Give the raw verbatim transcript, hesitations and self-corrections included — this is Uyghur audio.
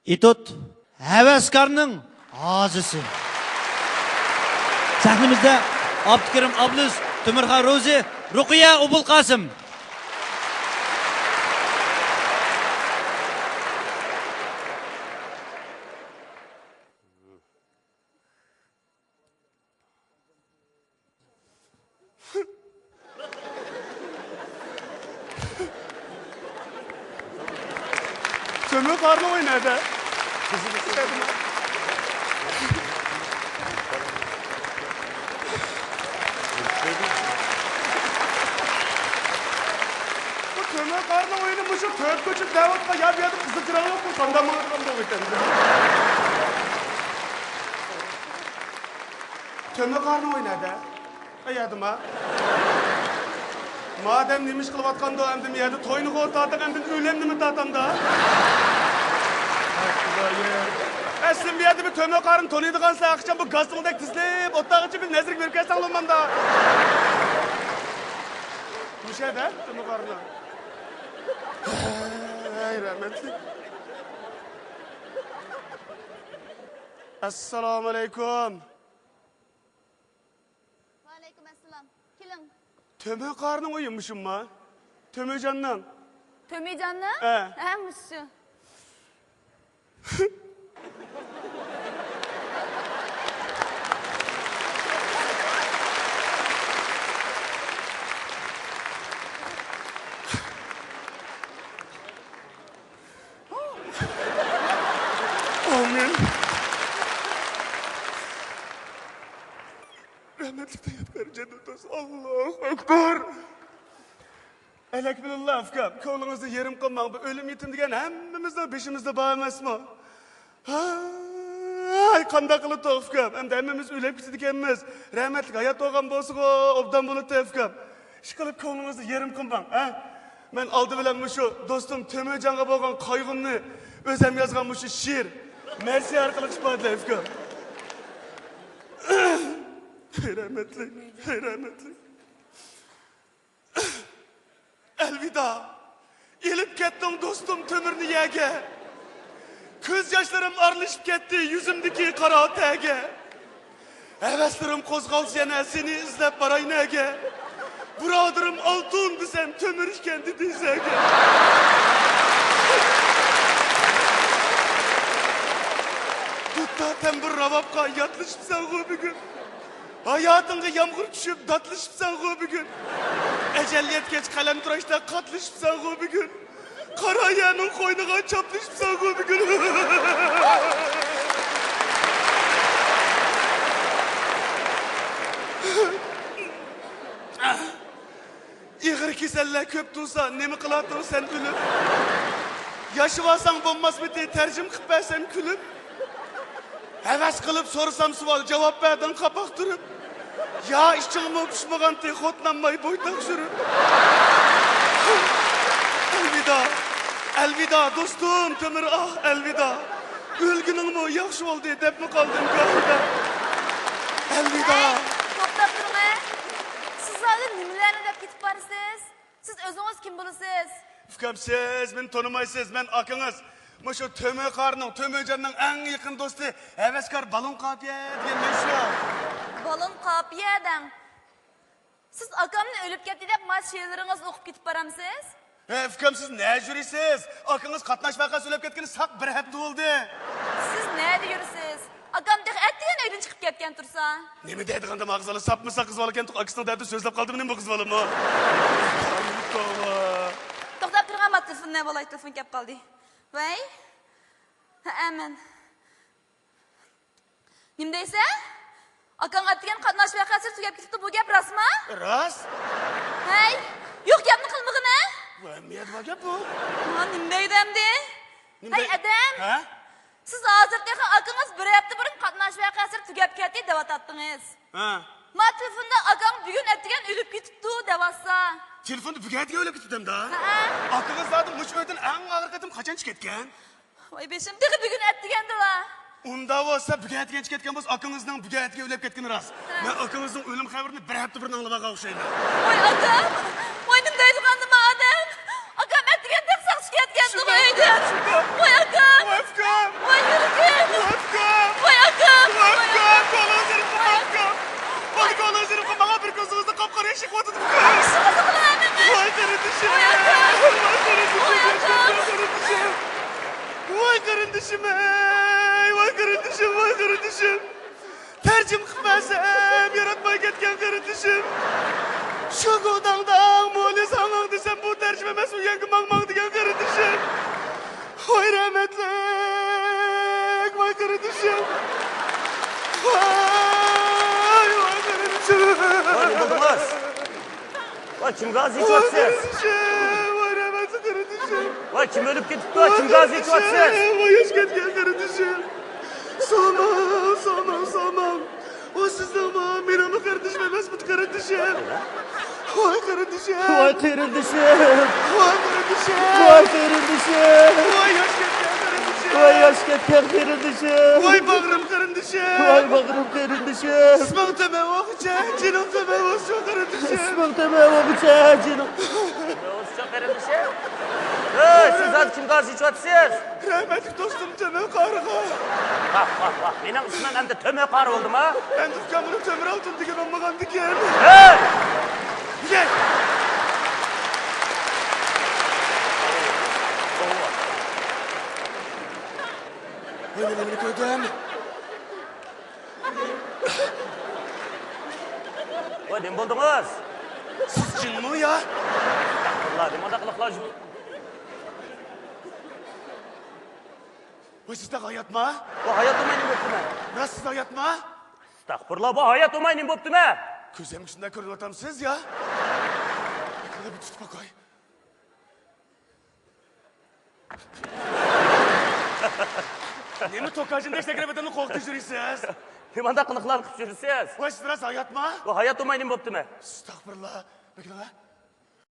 ئېتوت، ھەۋەسكارنىڭ ھازىسى. سەھنىمىزدە ئابدۇكېرىم ئابلىز، تۆمۈرخان روزى، رۇقىيە ئوبۇلقاسىم. تۆمۈر قارنىڭ ئۆيى نەدە؟ بۇ تۆمۈر قارنىڭ ئۆيىنى مۇشۇ تۆت كوچىدا دەۋاتقان يا بۇ يەردە قىزىل چىراغ يوقمۇ؟ ساندا ماڭىدىغان بولغىيتەن. تۆمۈر قارنىڭ ئۆيى نەدە؟ قەيەردىما؟ مادەم نېمە ئىش قىلىۋاتقاندۇ، ئەمدى مۇ يەردە توينىغۇ تارتىڭ، ئەمدى ئۆلەمنىمۇ تارتامدا؟ ئەسلى بۇ يەردە بىر تۆمۈر قارنى تونۇيدىغانسەن، ئاخشام بۇ گاستوڭدەك تىزىلىپ ئولتۇرغىچە بىر نەزىرگە بېرىپ كەلسەڭ بولمامدا؟ مۇشۇ يەردە تۆمۈر قارنى. ھەي، رەھمەتلىك. ئەسسالامۇئەلەيكۇم. ۋەئەلەيكۇم ئەسسالام. كېلىڭ. تۆمۈر قارنىڭ ئۆيى مۇشۇمما؟ تۆمۈرجاننىڭ. تۆمۈرجاننىڭ؟ ھە. ھە، مۇشۇ. ئامىن. رەھمەتلىك ھاياتكار جەننەت بولسۇن. ئاللاھۇ ئەكبەر. ئەلەكبىلىللا، ئۇكام، كۆڭلىڭىزنى يېرىم قىلماڭ. بۇ ئۆلۈم يېتىم دېگەن ھەممىمىزنىڭ بېشىمىزدا بار ئەمەسمۇ؟ ھاي، قانداق قىلىدۇق، ئۇكام؟ ئەمدى ھەممىمىز ئۆلۈپ كېتىدىكەنمىز. رەھمەتلىك ھايات بولغان بولسىغۇ، ئوبدان بولاتتى، ئۇكام. ئىشقىلىپ، كۆڭلىڭىزنى يېرىم قىلماڭ، ھە؟ مەن ئالدى بىلەن مۇشۇ دوستۇم تۆمۈرجانغا بولغان قايغۇمنى ئۆزۈم يازغان مۇشۇ شېئىر، مەرسىيە ئارقىلىق ئىپادىلەي، ئۇكام. ھەي رەھمەتلىك، ھەي رەھمەتلىك. ئەلۋىدا، ئېلىپ كەتتىڭ دوستۇم تۆمۈرنى يەرگە. كۆز ياشلىرىم ئارىلىشىپ كەتتى يۈزۈمدىكى قارا تەرگە. ھەۋەسلىرىم قوزغالسا يەنە سېنى ئىزدەپ باراي نەگە. بۇرادىرىم ئالتۇن دېسەم تۆمۈر ئىكەن دېدى زەگە. دۇتتا تەمبۇر راۋابقا ياتلىشىپسەنغۇ بۈگۈن. ھاياتىڭغا يامغۇر چۈشۈپ داتلىشىپسەنغۇ بۈگۈن. ئەجەل يەتكەچ قەلەمتىراشتا قاتلىشىپسەنغۇ بۈگۈن. قارا يەرنىڭ قوينىغا چاپلىشىپسەنغۇ بۈگۈن. ئېغىر كېسەللەر كۆپ تۇرسا، نېمە قىلاتتىڭ سەن ئۆلۈپ؟ ياشىۋالساڭ بولماسمىتى، تەرجىمە قىلىپ بەرسەم كۈلۈپ؟ ھەۋەس قىلىپ سورىسام سوئال، جاۋاب بەردىڭ قاپاق تۈرۈپ. يا ئىچىڭمۇ پىشمىغانتى، خوتۇن ئالماي بويتاق سۈرۈپ. ئەلۋىدا، ئەلۋىدا دوستۇم تۆمۈر، ئاھ، ئەلۋىدا. ئۆلگىنىڭمۇ ياخشى بولدى دەپمۇ قالدىم گاھىدا. ئەلۋىدا. ھەي، توختاپ تۇرۇڭ، ھە. سىز ھازىر نېمىلەرنى دەپ كېتىپ بارىسىز؟ سىز ئۆزىڭىز كىم بولىسىز؟ ئۇكام، سىز مېنى تونۇمايسىز. مەن ئاكىڭىز. مۇشۇ تۆمۈر قارنىڭ، تۆمۈرجاننىڭ ئەڭ يېقىن دوستى، ھەۋەسكار بالون قاپىيە دېگەن مەن شۇ. بالون قاپىيە دەڭ. سىز ئاكامنى ئۆلۈپ كەتتى دەپ ما شېئىرلىرىڭىزنى ئوقۇپ كېتىپ بارامسىز؟ ھە، ئۇكام، سىز نەگە يۈرىسىز؟ ئاكىڭىز قاتناش ۋەقەسى ئۆلۈپ كەتكىنى ساق بىر ھەپتە بولدى. سىز نەدە يۈرىسىز؟ ئاكام تېخى ئەتىگەن ئۆيدىن چىقىپ كەتكەن تۇرسا. نېمە دەيدىغاندىم، ئا قىز بالا، ساپمۇ ساق قىز بالا ئىكەن، ئاكىسىنىڭ دەردىدە سۆزلەپ قالدىمۇ نېمە بۇ قىز بالىمۇ؟ توختاپ تۇرغان، ما تېلېفون نە بولاي، تېلېفون كەپ قالدى. ۋەي. ھەئە، مەن. نېمە دەيسەن؟ ئاكاڭ ئەتىگەن قاتناش ۋەقەسى تۈگەپ كېتىپتۇ، بۇ گەپ راستمۇ؟ راست. ھەي، يوق گەپنى قىلمىغىنە. ۋە، نېمە بۇ گەپ بۇ؟ ھا، نېمە دەيدۇ ئەمدى؟ نېمە ھەي، دەي-، ئادەم! ھە؟ سىز ھازىر تېخى ئاكىڭىز بىر ھەپتە بۇرۇن قاتناش ۋەقەسى تۈگەپ كەتتى دەۋاتاتتىڭىز. ھە. ما تېلېفوندا ئاكاڭ بۈگۈن ئەتىگەن ئۆلۈپ كېتىپتۇ دەۋاتسا. تېلېفوندا بۈگۈن ئەتىگەن ئۆلۈپ كېتىپتىمدا؟ ھە. ئاكىڭىز زادى مۇشۇ ئۆيدىن ئەڭ ئاخىرقى قېتىم قاچان چىقىپ كەتكەن؟ ۋاي بېشىم، تېخى بۈگۈن ئەتىگەندىلا. ئۇنداق بولسا، بۈگۈن ئەتىگەن چىقىپ كەتكەن بولسا، ئاكىڭىزنىڭ بۈگۈن ئەتىگەن ئۆلۈپ كەتكىنى راست. ھە. مەن ئاكىڭىزنىڭ ئۆلۈم خەۋىرىنى بىر ھەپتە بۇرۇن ئاڭلىۋالغان ئوخشايمەن. ۋاي ئاكام، ۋاي نېمە دەيدىغاندىم ئادەم. ئاكام ئەتىگەن تېخى ساقچى كەتكەندىغۇ ئۆيدىن. ۋاي ئاكام. ۋاي ئۇكام. ۋاي قېرىندىشىم ئەي، ۋاي قېرىندىشىم، ۋاي قېرىندىشىم. تەرجىمە قىلىپ بەرسەم ياراتماي كەتكەن قېرىندىشىم. شۇ گۇداڭداڭ مولى ساڭاڭ دېسەم، بۇ تەرجىمە ئەمەس، ئۇ يەنگە ماڭ ماڭ دېگەن قېرىندىشىم. ۋاي رەھمەتلىك، ۋاي قېرىندىشىم. ۋاي، ۋاي قېرىندىشىم. ۋاي، نېمە بولدىڭىز؟ ۋاي، كىمگە ئازىيىپ ۋاي ئاتىسىز؟ قېرىندىشىم، ۋاي رەھمەتلىك قېرىندىشىم. ۋاي، كىم ئۆلۈپ كېتىپتۇ؟ ۋاي كىمگە ئازىيىپ ئاتىسىز؟ قېرىندىشىم، ۋاي ياش كەتكەن قېرىندىشىم. سامان، سامان، سامان. ۋاي سىزنىڭمۇ، مېنىڭمۇ قېرىندىشىم ئەمەسمىدى قېرىندىشىم؟ ۋاي قېرىندىشىم. ۋاي قېرىندىشىم. ۋاي قېرىندىشىم. ۋاي قېرىندىشىم. ۋاي ياش كەتكەن قېرىندىشىم. ۋاي ياش كەتكەن قېرىندىشىم. ۋاي باغرىم قېرىندىشىم. ۋاي باغرىم قېرىندىشىم. ئىسمىڭ تۆمە بولغۇچە، جېنىڭ تۆمە بولسۇن قېرىندىشىم. ئىسمىڭ تۆمە بولغۇچە، جېنىڭ. تۆمە بولسۇن قېرىندىشىم. ھەي، سىز ھازىر كىمگە ئازىيىپ ئاتىسىز؟ رەھمەتلىك دوستۇم تۆمۈر قارىغا. ۋاھ، ۋاھ، ۋاھ. مېنىڭ ئىسمىم ئەمدى تۆمۈر قارى بولدىمۇ؟ ئەمدى ئۇكام بۇنى تۆمۈر ئالتۇن دېگەن بولمىغاندىكىن. ھەي! يەي! ھەي، نېمىنى كۆردۈم؟ ۋاي، نېمە بولدىڭىز؟ سىز جىنمۇ يا؟ ئەستەغپۇرۇللا، نېمانداق قىلىقلار شۇ؟ ۋاي، سىز تېخى ھاياتما؟ ۋاي، ھايات بولماي نېمە بوپتىمەن؟ راست سىز ھاياتما؟ ئەستەغپۇرۇللا، ۋاي، ھايات بولماي نېمە بوپتىمەن؟ كۆزۈمگە شۇنداق كۆرۈنۈۋاتامسىز يا؟ بىر تۇتۇپ باقاي. نېمە توكاژىم دەپ سەكرەپ ئادەمنى قورقۇتۇپ يۈرىسىز؟ نېمانداق قىلىقلارنى قىلىپ يۈرىسىز؟ ۋاي، سىز راست ھاياتما؟ ۋاي، ھايات بولماي نېمە بوپتىمەن؟ ئەستەغپۇرۇللا. بېكىنىڭە.